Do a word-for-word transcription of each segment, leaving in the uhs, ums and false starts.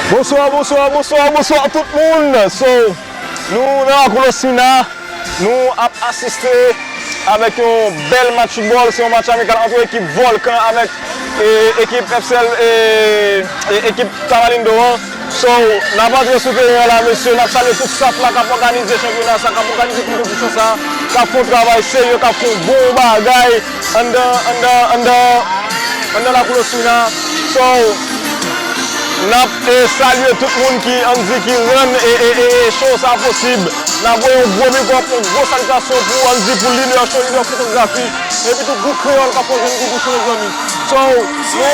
Bonswa, bonswa, bonswa, bonswa tout moun. So, nou nan lakou Losmina, nou ap asiste avèk yon bèl match foutbòl. Se yon match amikal ant ekip Volcan avèk e, ekip F C L, e, e, ekip Tamalindo an. So, n ap antre sou teren an la, mesye. N ap salye tout staff la k ap òganize chanpyona sa, k ap òganize konpetisyon sa, k ap fè yon travay serye, k ap fè yon bon bagay anndan, anndan, anndan, anndan lakou Losmina. So, n ap, e, salye tout moun ki, ann di, ki rann, e, e, e, e, show sa posib. N ap voye yon gwo big up, yon gwo salitasyon pou, ann di, pou Leader Show, Leader Fotografi, epi tou gwoup Kreyòl k ap fè jwenn gwo bouch mezanmi. So, nou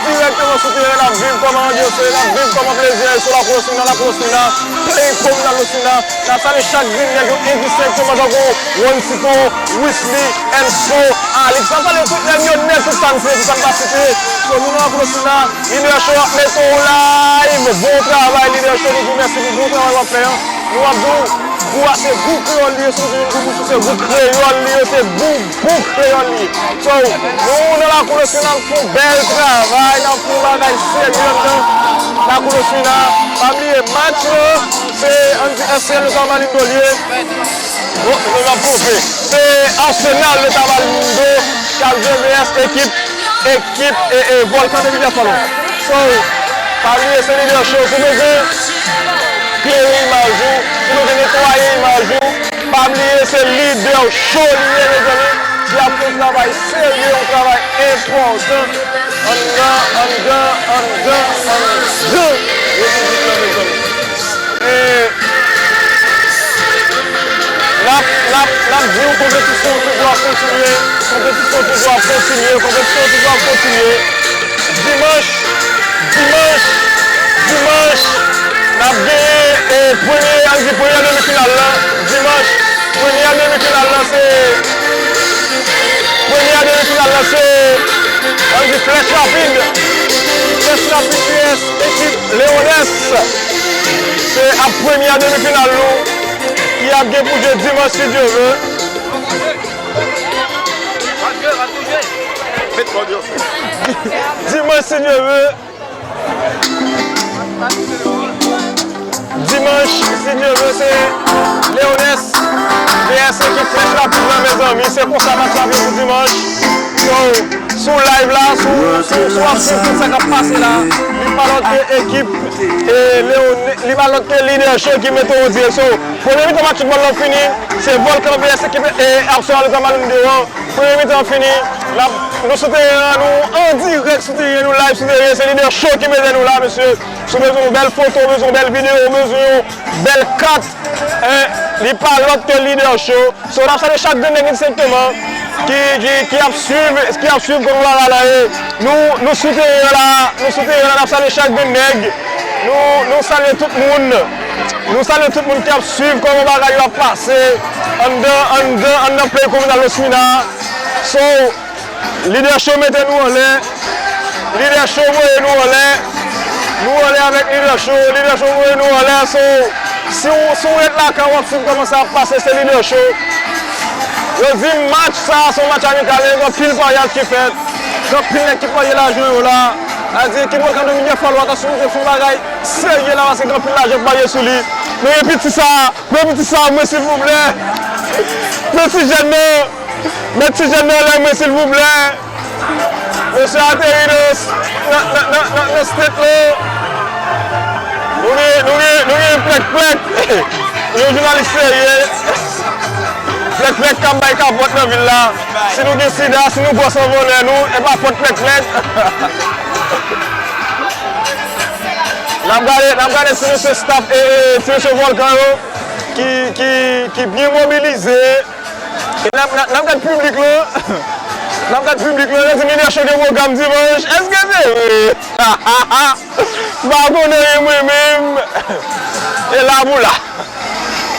dirèkteman sou teren, n ap viv kòman anbyans ye, n ap viv kòman plezi a ye sou lakou Losmina, lakou Losmina, play kominal Losmina. N ap salye chak grenn nèg yo endistenkteman tankou Ron Tito, Wisly, Enso, Alix. N ap salye tout nèg yo nèt, tout sa n site, tout sa n pa site. So, nou nan lakou Losmina, Leader Show ap mete w live. Bon travay, Leader Show, nou di w mèsi pou bon travay w ap fè an. Nou ap di w, gwoup a se gwoup Kreyòl li ye, si w di yon gwoup, se gwoup Kreyòl li ye, se gwoup, gwoup Kreyòl li ye. So, nou nan lakou Losmina, n ap fè yon bèl travay, n ap fè yon bagay serye anndan lakou Losmina. Pa bliye match lan, se ann di F C L Tamalindo li ye. Bon, nou ap konpe. Se Arsenal Tamalindo k ap jwe V S ekip, ekip, e, e, Volcan de Rivyè Fòlò. So, pa bliye se Leader Show. Si w bezwen klere imaj ou, si w bezwen netwaye imaj ou, pa bliye se Leader Show li ye, mezanmi, ki ap fè yon travay serye, yon travay enpòtan anndan, anndan, anndan, anndan Repiblik lan, mezanmi. E, n ap, n ap, n ap di w, konpetisyon an toujou ap kontinye, konpetisyon an toujou ap kontinye, konpetisyon an toujou ap kontinye. Dimanch, dimanch, dimanch, n ap genyen, e, premye, ann di premyè demi final lan. Dimanch, premyè demi final lan se, premyè demi final lan se, ann di Flèch Rapid. Flèch Rapid V S ekip Leones. Se ap premyè demi final nou ki ap gen pou jwe dimanch si Dye ve. Dimanch si Dye ve. Dimanch, si Dye ve, se Leones V S ekip Flèch Rapid lan, mezanmi. Se konsa match la ap ye pou dimanch. So, sou live la, sou, sou, sou ap swiv tout sa k ap pase la, li pa lòt ke ekip, e, Leone-, li pa lòt ke Leader Show ki mete w an dirèk. So, premye mitan match foutbòl lan fini, se Volcan V S ekip, e, Arsenal Tamalindo an. Premye mitan fini, n ap, nou sou teren an, nou an dirèk sou teren, nou live sou teren, se Leader Show ki mete nou la, mesye. Si w bezwen yon bèl foto, w bezwen yon bèl videyo, w bezwen yon bèl kat, en, li pa lòt ke Leader Show. So, n ap salye chak grenn nèg endistenkteman ki, ki, ki ap swiv, ki ap swiv kòman bagay la ye. Nou, nou sou teren an la, nou sou teren an la, n ap salye chak grenn nèg. Nou, nou salye tout moun. Nou salye tout moun ki ap swiv kòman bagay yo ap pase anndan, anndan, anndan play kominal Losmina. So, Leader Show mete nou anlè. Leader Show voye nou anlè. Nou anlè avèk Leader Show. Leader Show voye nou anlè. So, si w, si w ret lakay w ap swiv kòman sa ap pase, se Leader Show. Yo di match sa a se yon match amikal, men gen anpil paryaj ki fèt. Gen anpil nèg ki parye lajan yo la. Sa di, ekip Volcan de Rivyè Fòlò, atansyon, nou te fè yon bagay serye la, paske gen anpil lajan parye sou li. Men piti sa, men piti sa, mwen, silvouplè. Men ti jèn nan. Met ti jèn nan anlè mwen, silvouplè. Mesye ateri nan, nan, nan, nan, nan, nan state la. Nou gen, nou gen, nou gen Plèk Plèk. Yon jounalis serye. Plèk Plèk k ap bay kapòt nan vil la. Si nou gen sida, si nou gwòs an vòlè nou, e pa fòt Plèk Plèk. N ap gade, n ap gade ti mesye staff, e, e, ti mesye Volcan yo, ki, ki, ki byen mobilize. E n ap, n ap, n ap gad piblik lan. N ap gad piblik lan. Yo di Leader Show gen pwogram dimanch. Èske se vre? M pa konn anyen mwen menm. E la pou la.